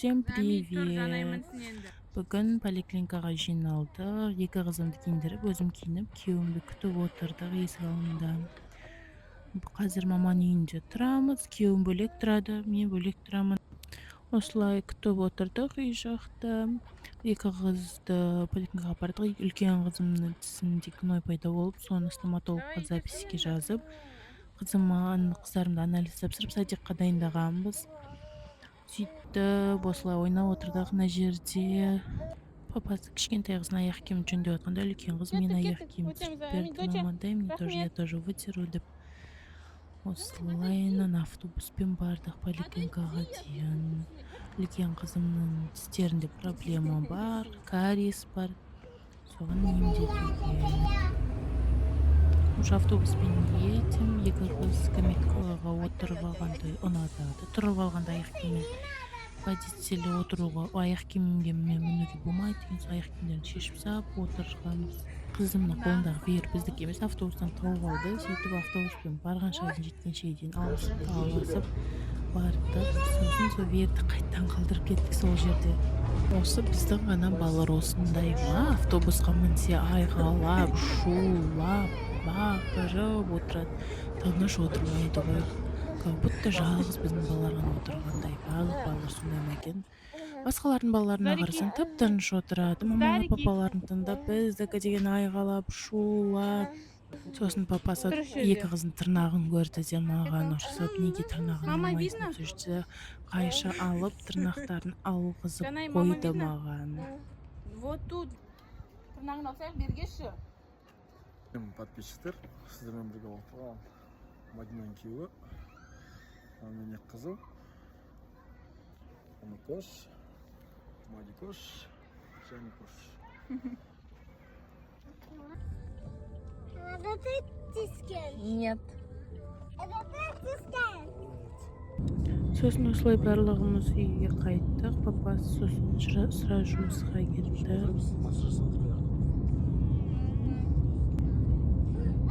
Всем привет! Бүгін поликлиникаға жиналдық. Екі қызымды киіндіріп, өзім киініп, күйеуімді күтіп отырдық есік алдында. Қазір маманың үйінде тұрамыз. Күйеуім бөлек тұрады, мен бөлек тұрамын. Осылай күтіп отырдық үй жақта. Екі қызды поликлиникаға апардық. Үлкен қызымның тісінде гной пайда болып, соны стоматологқа запиське жазып, қызыма, қыздарымды анализ тапсырып, садикқа дайындағанбыз. Сөйтіп осылай ойнап отырдық. Мына жерде папасы кішкентай қызының аяқ киімін жөндеп жатқанда, үлкен қыз мен аяқ киімін түсіріп берді: «Мама, дай мне тоже, я тоже вытеру», — деп. Осылайынан автобуспен бардық поликлиникаға дейін. Үлкен қызымның тістерінде проблема бар, кариес бар, соған емдетуге. Уже автобуспен едем. Екі қыз скамейкаға отырып алғанды ұнатады. Тұрып алғанда аяқ киіммен водитель отыруға, аяқ киімге мінуге болмайды деген соң, аяқ киімдерін шешіп салып отырғанбыз. Қызымның қолындағы веер біздікі емес, автобустан тауып алды. Сөйтіп автобуспен барғанша дейін, жеткенше дейін алысып таласып бардық. Сосын сол веерді қайтадан қалдырып кеттік сол жерде. Осы біздің ғана балалар осындай ма? Автобусқа мінсе, айғайлап, шулап, бақырып отырады, тыныш отырмайды ғой. Как будто жалғыз біздің балалар ғана отырғандай. Барлық балалар сондай ма екен? Басқалардың балаларына қарасаң, тып тыныш отырады, мама папаларын тыңдап. Біздікі деген айғайлап, шулап. Сосын папасы екі қыздың тырнағын көрді де, маған ұрсып, неге тырнағын алмайсың деп. Сөйтсе, қайшы алып, тырнақтарын алғызып қойды маған. Вот тут тырнағын алсаң, бергеші. Подписчиктер, сіздермен бірге болып тұрған Мадинаның күйеуі, менің екі қызым Амикош, Мадикош, Жаникош. Это ты тіскен? Нет. Это ты тіскен? Сосын осылай барлығымыз үйге қайттық. Папасы сосын сразу жұмысқа кетті. Массаж жасадық.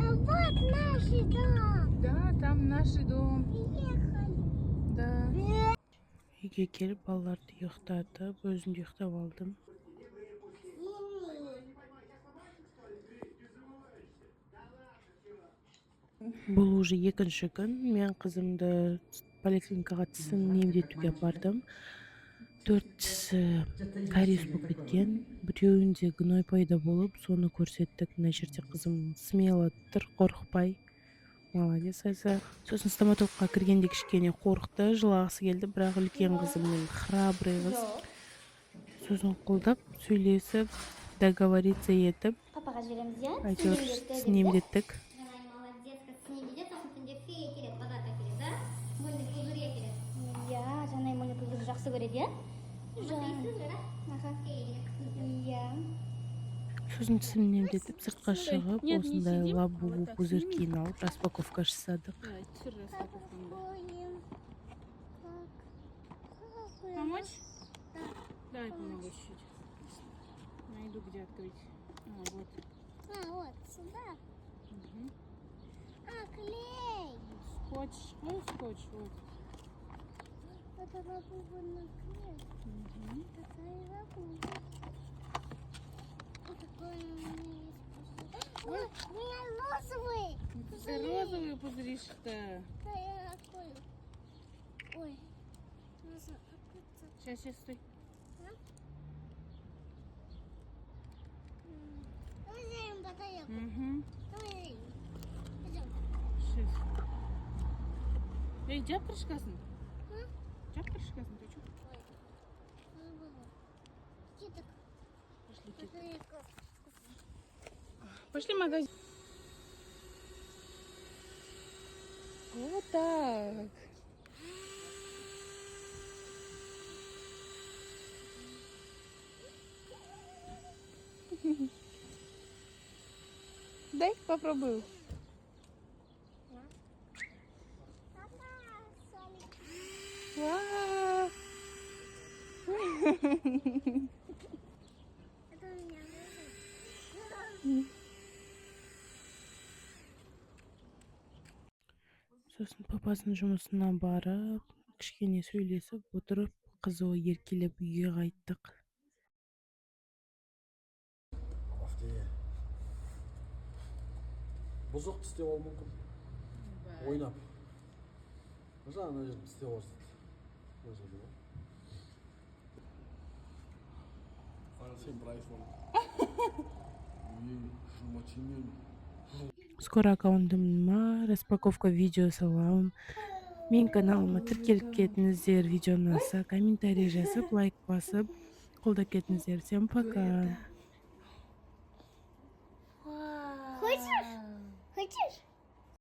А вот наш дом. Да, там наш дом. Приехали. Да. Үйге келіп, балаларды ұйықтатып, өзім де ұйықтап алдым. Мими. Бұл уже екінші күн. Мен қызымды поликлиникаға тісін емдетуге апардым. Төрт тісі кариес болып кеткен, біреуінде гной пайда болып, соны көрсеттік. Мына жерде қызым смело тұр, қорықпай. Молодец, Айза. Сосын стоматологқа кіргенде кішкене қорықты, жылағысы келді, бірақ үлкен қызым мен храбрый қыз. Сосын қолдап, сөйлесіп, договориться етіп, Папаға жібереміз, иә? әйтеуір тісін емдеттік. Жанай молодец, тісін емдетеді, сосын түнде фея келеді, подарок әкеледі, да? Мыльный пузырь әкеледі. Иә, Жанай мыльный пузырь жақсы көреді, иә? Аха. Иә. Сосын тісін емдетіп, сыртқа шығып, Нет, не осындай сидим. Лабубу Вот так пузырькиін снимем. алып, распаковка жасадық. Давай, түсір распаковкаңды. Помочь? Давай помогу чуть-чуть. Найду, где открыть. А, вот. А, вот сюда. Мгм. А, клей. Скотч. Ой, скотч, вот. Это лабубу на клей. Мгм. Такая лабуба. Вот такой у меня есть пузырь. Ой, у меня розовый. Это розовый пузыришек-то. Да, я открою. Ой, нужно открыться. Сейчас, сейчас, стой. Давай сделаем батарейку. Угу. Давай. Пойдем. Сейчас. Эй, жап крышкасын. М? Жап крышкасын, ты чё? Ой, забыла. Киток. Пошли, кит. Батарейку. Пошли в магазин. Вот так. Дай попробую. Папа, Солик. Вау. Это у меня розовый. Сосын папасының жұмысына барып, кішкене сөйлесіп отырып. Қызуы еркелеп үйге қайттық. Афте. Бұзық тістеп алуы мүмкін. Ойнап. Жаңа ана жерін тістеп алып мына жерде ғой. Сен бір айфон. Мен 20 теңгем. Скоро аккаунтыма распаковка видео саламын. Мен каналыма тіркеліп кетіңіздер. Видео ұнаса, комментарий жазып, лайк басып, қолдап кетіңіздер. Всем пока. Хочешь? Хочешь?